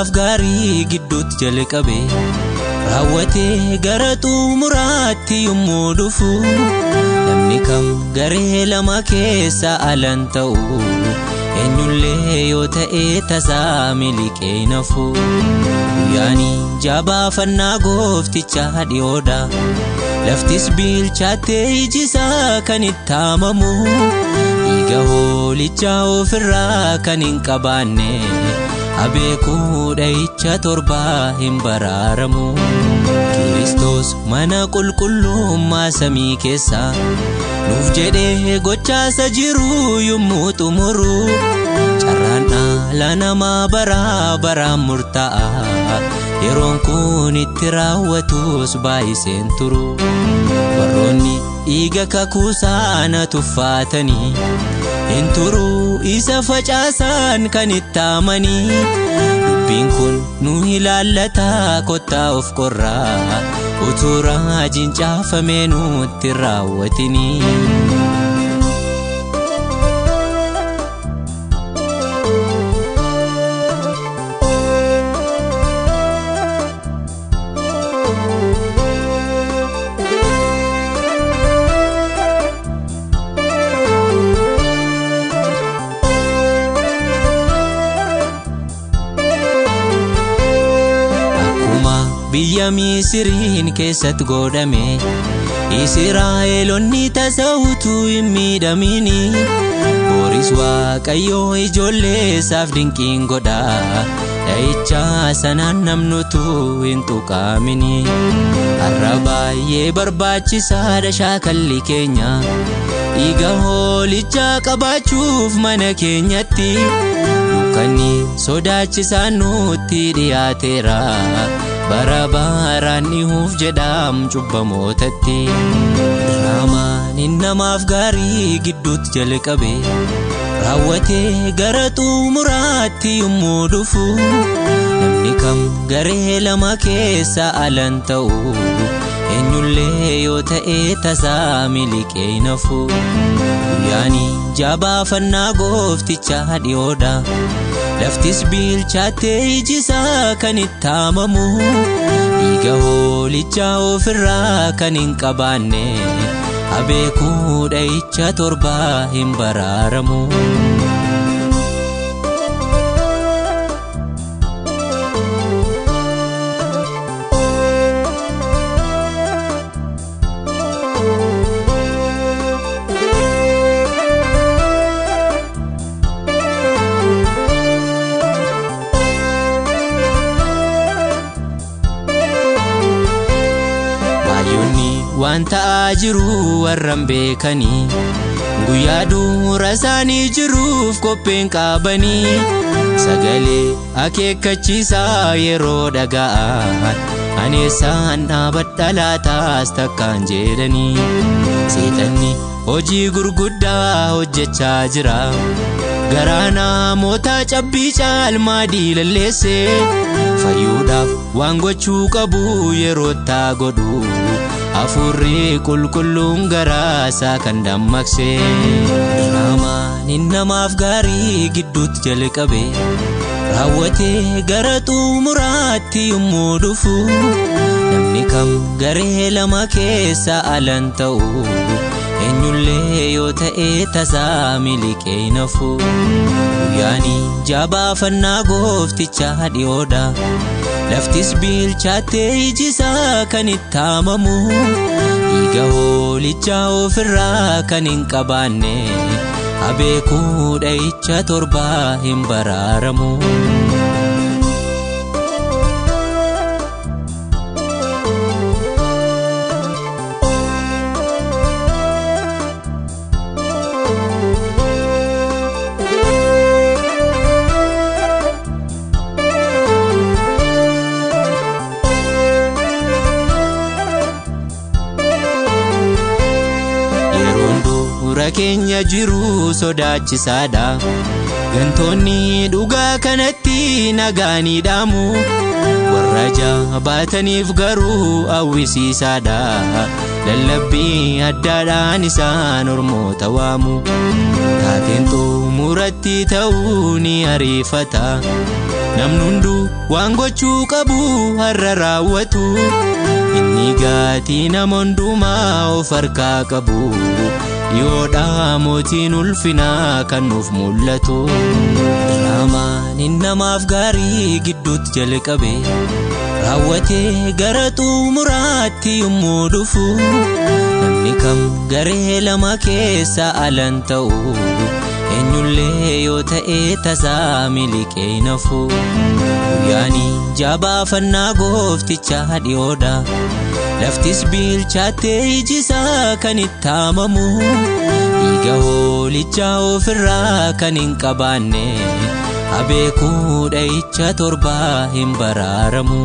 namaaf gaarii gidduutti jalqabe raawwatee gara xumuraatti yommuu dhufu namni kam garee lama keessa alan ta'u eenyullee yoo ta'e tasaa miliqee nafu. Guyyaani jabaafannaa gooftichaa dhiyoodha. Laftis bilchaattee ijisaa kan itti haamamu dhiiga hoolichaa ofirraa kan hin qabaanne abeekuu dha'icha torbaa hin baraaramu. Kiristoos mana qulqullummaa samii keessa nuuf jedhee gochaasa jiru yommuu xumuru carraan dhala namaa baraa baraan murtaa'a. Yeroon kun itti raawwatus baay'iseen turu. Warroonni dhiiga kakuu sana tuffatanii hin turu isa facaasan kan itti amanii. Dubbiin kun nu ilaallataa kottaa of qorraa utuu raajiin caafamee nutti raawwatinii. Biyya Misiriin keessatti godhame Israa'eloonni tasa utuu hin miidhamini. Boris Waaqayyoo ijoollee isaaf dinqiin godha dha'icha sanaan namnutu hin tuqamini. Har'a baay'ee barbaachisaadha shaakalli keenya dhiiga hoolichaa qabaachuuf mana keenyatti. Dukkanni sodaachisaan nutti dhiyaateera. Bara baraan dhihuuf jedhaam cubbamootatti. Diraamaan namaaf gaarii gidduutti jalqabe raawwatee gara xumuraatti yommuu dhufu namni kam garee lama keessa alan ta'u eenyullee yoo ta'e tasaa miliqee nafu. Guyyaani jabaafannaa gooftichaa dhiyoodha. Laftis bilchaattee ijisaa kan itti haamamu dhiiga hoolichaa ofirraa kan hin qabaanne abeekuu dha'icha torbaa hin baraaramu. Waan ta'aa jiru warran beekanii guyyaa dura isaanii jiruuf qopheen qabanii sagalee akeekkachiisaa yeroo dhaga'an ani isaan dhaabadha laataas takkaan jedhanii. Seexanni hojii gurguddaa hojjechaa jira garaa namoota cabbii caalmaa diilalleesse fayyuudhaaf waan gochuu qabu yeroo taa godhu. Hafuurri qulqulluun garaa isaa kan dammaqse. Diraamaan namaaf gaarii gidduutti jalqabe raawwatee gara xumuraatti yommuu dhufu namni kam garee lama keessa alan ta'u eenyullee yoo ta'e tasaa miliqee nafu. Guyyaani jabaafannaa gooftichaa dhiyoodha. Laftis bilchaattee ijisaa kan itti haamamu dhiiga hoolichaa ofirraa kan hin qabaanne abeekuu dha'icha torbaa hin baraaramu. Keenya jiru sodaachisaadha. Gantoonni dhugaa kanatti nagaanii dhaamu. Warra jabaataniif garuu hawwisiisaadha. Lallabbii addaadhaan isaan ormoota waamu. Taateen xumuratti ta'uu ni ariifata. Namni hunduu waan gochuu qabu har'a raawwatu. Inni gaatii nama hundumaa of harkaa qabu. Dhiyoodhaa mootiin ulfinaa kan nuuf mul'atu. Diraamaan inni namaaf gaarii gidduutti jalqabe. Raawwatee gara xumuraatti yommuu dhufu. Namni kam garee lama keessa alan ta'u. Eenyullee yoo ta'e tasaa miliqee hin hafu. Guyyaani jabaafannaa gooftichaa dhiyoodha. Laftis bilchaattee ijisaa kan itti haamamu. Dhiiga hoolichaa ofirraa kan hin qabaanne. Abeekuu dha'icha torbaa hin baraaramu.